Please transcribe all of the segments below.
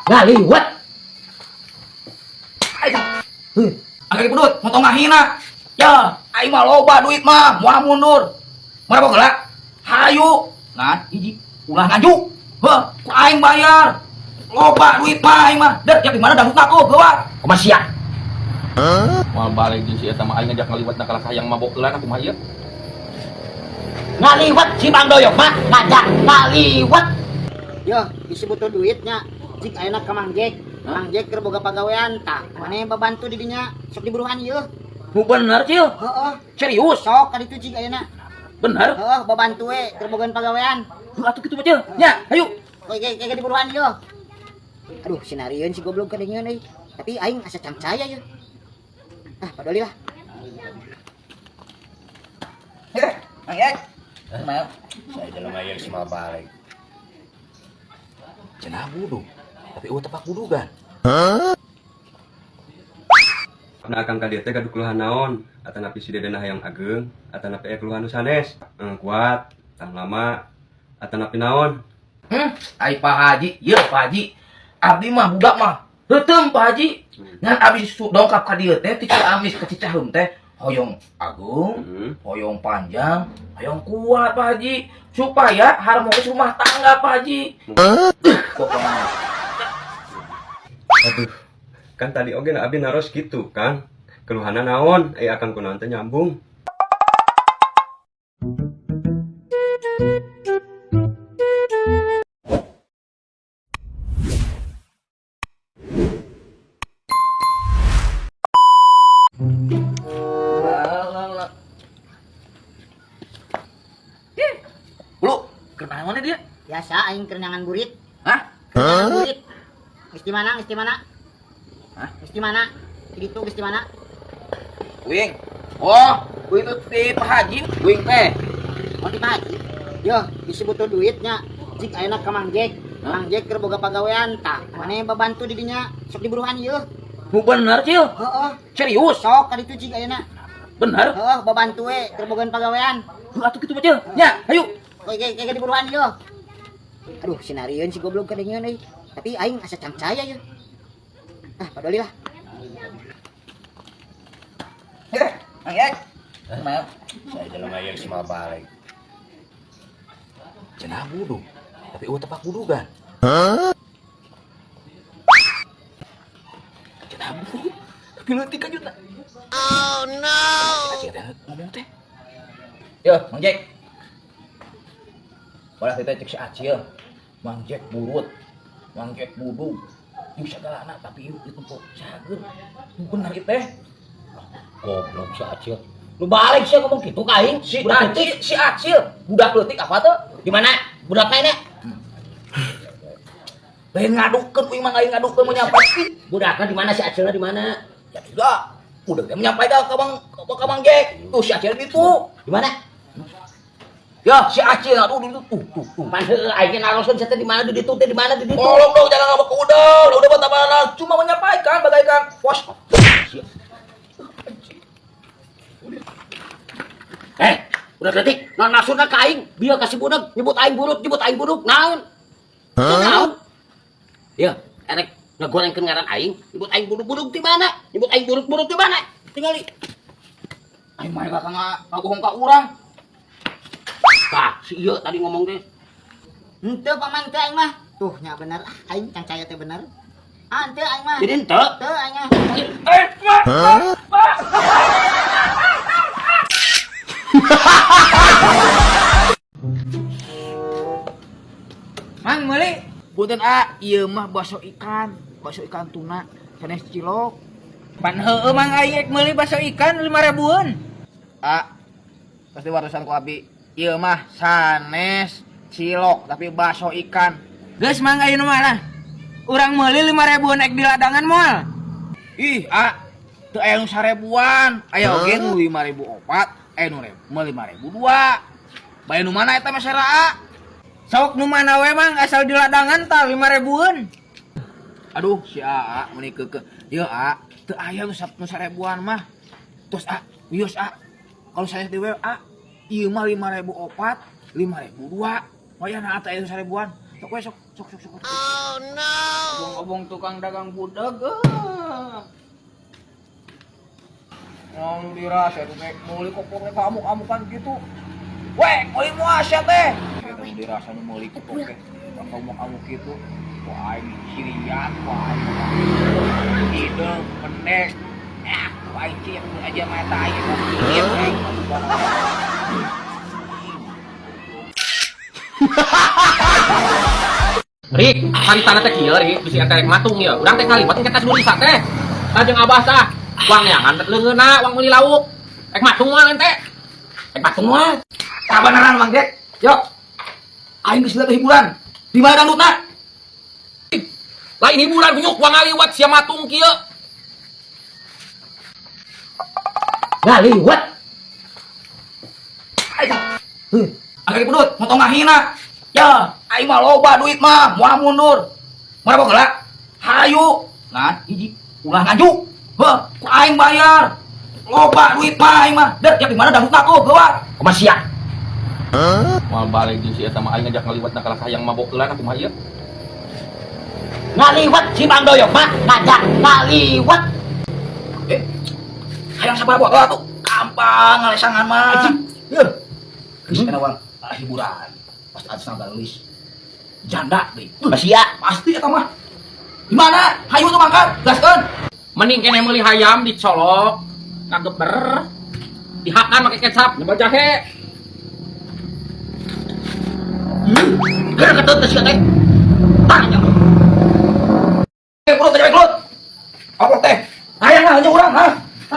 Ngaliwet. Ayo. Angkat pedut, motong ngahina. Ya, aing mah loba duit mah, moal mundur. Mabok heula. Hayu. Nah, hiji ulah ngaju. Heuh, ku aing bayar. Loba duit mah aing mah. Der, ya di mana dangdut aku, geuwat. Kumaha sia? Moal balik jeung si eta mah aing ngajak ngaliwat na kalah hayang mabok heula na kumaha ieu. Ngaliwet si Bang Doyok mah ngajak ngaliwet. Yo, isi butuh duitnya. Jik ayeuna ka Mang Jack. Mang Jack keur boga pagawean tah. Maneh babantu di dinya sok diburuhan ieu. Nu bener, Cil. Heeh. Serius? Sok ka ditu jik ayeuna. Bener? Heeh, babantu we keur bogaan pagawean. Heuh, atuh kitu mah, Cil. Nya, hayu. Oke, kayak diburuhan ieu. Aduh, sinarieun si goblok kadengeun euy. Tapi aing asa cangcaya ieu. Ah, padoli lah. Eh, Mang Jack. Maaf. Saya jelema ieu geus moal balik. Cenah budug. Tapi eueuh tepak budugan. Nah, akang ka dieu teh gaduh keluhan naon? Atanapi si dedena hayang ageng, atanapi aya keluhan nu sanes. Kuat, tahan lama, atanapi naon? Ai Pak Haji, ieu Pak Haji. Abdi mah budak mah heuteung Pak Haji. Ngan abdi dongkap ka dieu teh ti Ciamis ka Cicaheum teh hoyong agung, hoyong panjang, hoyong kuat Pak Haji, supaya harmonis rumah tangga Pak Haji. Pokoknya. Aduh, kan tadi oge na abdi naros gitu, Kang. Keluhanna naon? Ai akang kunaon teh nyambung. Lu, kenaon dia? Biasa aing keur nyangan burit. Hah? Keur nyangan burit. Geus di mana? Geus di mana? Hah? Geus di mana? Di ditu geus di mana? Wing. Oh, wing itu di Pak Haji, wing teh. Oh, di Pak Haji. Yo, isi butuh duitnya. Jik ayeuna ka Mang Jack. Mang Jack keur boga pagawean tah. Maneh babantu di dinya sok diburuhan ieu. Nu bener, Cil. Heeh. Serius? Sok ka ditu jik ayeuna. Bener? Heeh, babantu we keur bogaan pagawean. Heuh, atuh kitu mah, Cil. Nya, hayu. Oke, kayak diburuhan ieu. Aduh, sinarieun si goblok kadengeun euy. Tapi aing asa cangcaya ieu. Ah, padoli lah. Eh, Mang Jack. Maaf. Saya jelema ieu geus moal balik. Cenah budug. Tapi eueuh tepak budugan. Cenah budug. Tapi leutik ka juta. Oh no. Acil teh ngomong teh. Yo, Mang Jack. Balas teh cek si Acil. Mang Jack burut. Mang Jack budug. Ieu sagalana tapi ieu itu kok cager. Bener ieu teh. Goblok si Acil. Lu balik sih ngomong gitu ka aing. Si Budak Acil, leutik. si Acil, budak leutik apa tuh? Di mana? Budakna ini? Lain ngadukeun uing mah lain ngadukeun menyampaikan. Budakna di mana si Acilna di mana? Ya sudah, udah dia menyampaikan ke Bang ke Bang Jack. Tuh si Acil gitu. Di mana? Ya, si Acil aduh dulu tuh tuh tuh. Pan heueuh aing naroskeun sia teh di mana di ditu teh di mana di ditu. Tolong dong jangan ngabek ke udah, udah buat cuma menyampaikan bagaikan pos. Udah detik, naon maksudna ka aing? Bieu ka si budak nyebut aing buruk, nyebut aing buruk, naon? Naon? Ya, erek ngagorengkeun ngaran aing, nyebut aing buruk-buruk di mana? Nyebut aing buruk-buruk di mana? Tingali. Aing mah kakak ngabohong ka urang. Tah, si ieu tadi ngomong teh. Henteu paman teu aing mah. Tuh nya bener, ah, aing cangcaya teh bener. Ah, henteu aing mah. Jadi henteu. Henteu aing mah. Eh, Pak, Pak, Pak. Mang meuli punten a, ieu mah bakso ikan tuna sanes cilok. Pan heueuh Mang aing rek meuli bakso ikan 5 ribuan. A, pasti warisan ku abi. Ieu mah sanes cilok tapi bakso ikan. Geus Mang ayeuna mah lah. Urang meuli 5 ribuan ek di ladangan moal. Ih, a, teu aya nu 1000-an, aya oge nu 5004, aya nu 5002. Bae nu mana eta mah sera a? Sok nu mana we Mang asal di ladangan tah 5 ribuan. Aduh, si A, meuni keukeuh. Ieu A, teu aya nu 1000-an mah. Tos A, wios A. Kalau saya di WA, ieu mah 5004, 5002. Wayahna aya nu 1000-an. Sok we sok sok sok sok. Oh no. Obong tukang dagang budak. Ngomong dirasa itu teh meuli kopok teh kamu-kamukan gitu. Weh, meuli moal sia teh. Itu dirasa nu meuli kopok teh kamu-kamu gitu. Wah, aing cirian, wah aing. Hideung pendek. Ah, wah aing ciak aja mata aing. Aing. Rik, caritana teh kieu Rik, bisi eta rek matung ieu. Urang teh ngaliwat engke tas nurisa teh. Tah jeung abah tah. Wang neangan leungeunna, wang meuli lauk. Rek matung moal ente. Rek matung moal. Kabeneran Mang Jack. Yo. Aing geus liat hiburan. Di mana dangdutna? Lain hiburan kunyuk wang ngaliwat sia matung kieu. Ngaliwat. Ayo. Agak dipedut, motong ngahina. Ya, aing mah loba duit mah, moal mundur. Moal bageula. Hayu. Ngan hiji ulah ngaju. Heuh, ku aing bayar. Loba duit mah aing mah. Deh, ya di mana dangdutna tuh, geuwat. Kumaha sia? Moal balik jeung si eta mah aing ngajak ngaliwat na kalah hayang mabok heula kumaha ieu? Ngaliwat si Mang Doyok mah ngajak ngaliwat. Hayang sabaraha botol atuh? Gampang ngalesangan mah. Yeuh. Geus kana wang hiburan. Pasti ada sama geus. Janda deui. Sia. Pasti eta mah. Di mana? Hayu tuh mangkat, gaskeun. Mending kene meuli hayam dicolok, kageber, dihakan make kecap, nyebel jahe. Geura ketut teh sia teh. Tanya. Perut teh perut. Apa teh? Hayang lah nya urang, ha.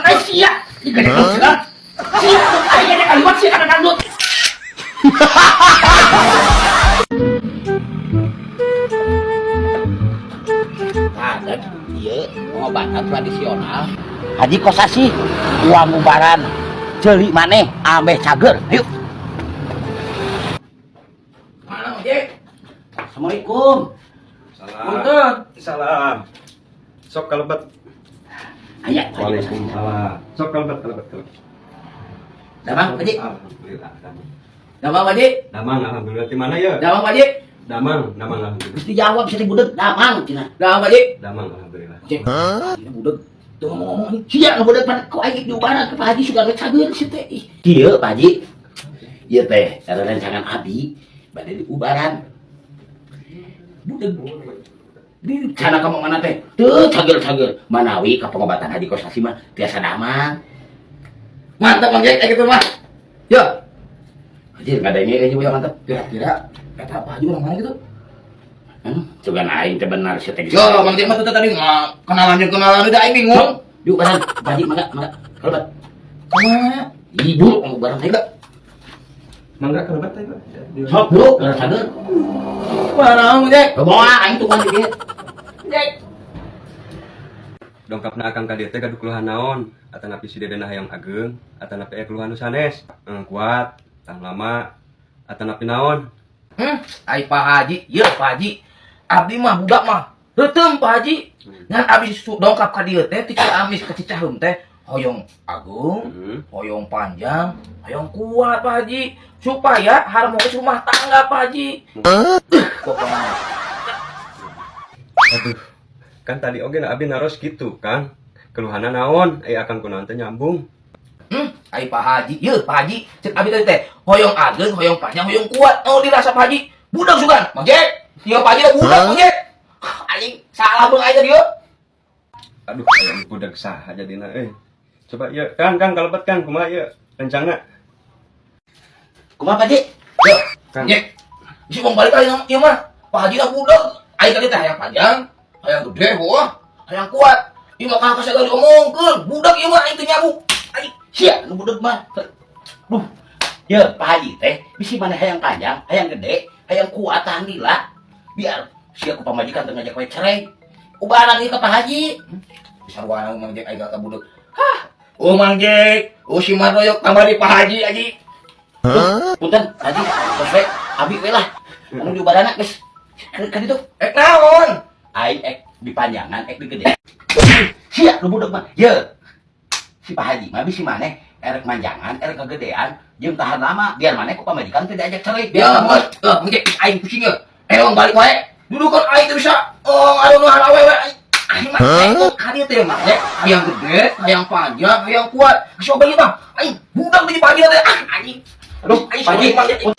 Ai sia, digede sia. Sia, ai gede kaliwat sia kana dangdut. Ada ieu pengobatan tradisional. Haji Kosasih, uang ubaran ceuli maneh ambeh cager. Ayo. Mana Jack? Assalamualaikum. Salam. Punten. Salam. Sok kalebet. Aya Haji Kosasih. Waalaikumsalam. Sok kalebet kalebet kalebet. Damang Haji. Alhamdulillah. Damang Pak Ji. Damang alhamdulillah di mana ya? Damang Pak Ji. Damang, damang alhamdulillah. Geus dijawab si budeg damang cenah. Damang Pak Ji. Damang alhamdulillah. Cek. Ini budeg. Tuh ngomong-ngomong nih. Sia ngebudeg pan ku aing diubaran ke Pak Haji suka cager si teh. Ih, kieu Pak Haji. Ieu teh rencangan abi bade diubaran. Budeg. Di sana kamu mana teh? Teu cager-cager. Manawi ka pengobatan Haji Kosasih mah tiasa damang. Mantap Bang Jack, kayak gitu mah. Yo. Anjir ngadenge euy Ya mantap. Kira-kira kata Pak Haji orang mana gitu? Coba aing teh benar sia teh. Yo, Bang Jack mah tuh tadi kenalan kenalan udah aing bingung. Diubaran Pak Haji mangga mangga. Kalebet. Kumaha? Ibu pengubaran teh. Mangga kalebet teh, Pak. Sok bro, geura cager. Mana Bang Jack? Bawa aing tukang di dieu. Jack. Dongkapna akang ka dieu teh gaduh keluhan naon? Atanapi si Deden hayang ageng, atanapi aya keluhan nu sanes. Kuat, tahan lama, atanapi naon? Ai Pak Haji, ieu Pak Haji. Abdi mah budak mah heuteung Pak Haji. Ngan abdi dongkap ka dieu teh ti Ciamis ka Cicaheum teh hoyong agung, hoyong panjang, hoyong kuat Pak Haji, supaya harmonis rumah tangga Pak Haji. Pokoknya. Aduh, kan tadi oge na abdi naros gitu, Kang. Keluhanna naon? Aya akang kunaon teh nyambung. Ai Pak Haji, ieu Pak Haji, cek abdi tadi teh hoyong ageng, hoyong panjang, hoyong kuat. Oh dirasa Pak Haji, budak sugan. Mang Jack, ieu Pak Haji budak Mang Jack. Anjing salah beung aing tadi ieu. Aduh, aya budak saha jadina euy. Coba ieu, Kang, Kang kalebet Kang, kumaha ieu rencana? Kumaha Pak Haji? Yo, Kang. Jack. Bisi wong balik aing ieu mah. Pak Haji dah budak. Aing tadi teh hayang panjang, hayang gede, wah, hayang kuat. Ieu mah kakak sagala diomongkeun, budak ieu mah aing teu nyabu. Aing sia nu budak mah. Duh. Ye, Pak Haji teh bisi mana hayang panjang, hayang gede, hayang kuat tahan lila. Biar sia ku pamajikan teu ngajak we cerai. Ubaran ieu ka Pak Haji. Bisa warna Mang Jack aing ka budak. Hah. Oh Mang Jack, oh si Mardoyok tambah di Pak Haji aji. Punten, Haji, tos we, abi we lah. Anu diubaranna geus. Ka ditu. Ek naon? Aing ek dipanjangan, ek digede. Sia nu budak mah. Ye. Si Pak Haji mah bisi maneh erek manjangan, erek kegedean, jeung tahan lama biar maneh ku pamajikan teu diajak cerai. Ya, geus, Mang Jack aing pusing ye. Wong balik wae. Dudukan aing teu bisa. Oh, aduh nu halawe. Huh? Ka dieu teh mah teh hayang gede, hayang panjang, hayang kuat. Geus loba ieu mah. Aing budak deui Pak Haji teh. Ah, anjing. Aduh, Aing Pak Haji. Pak Haji.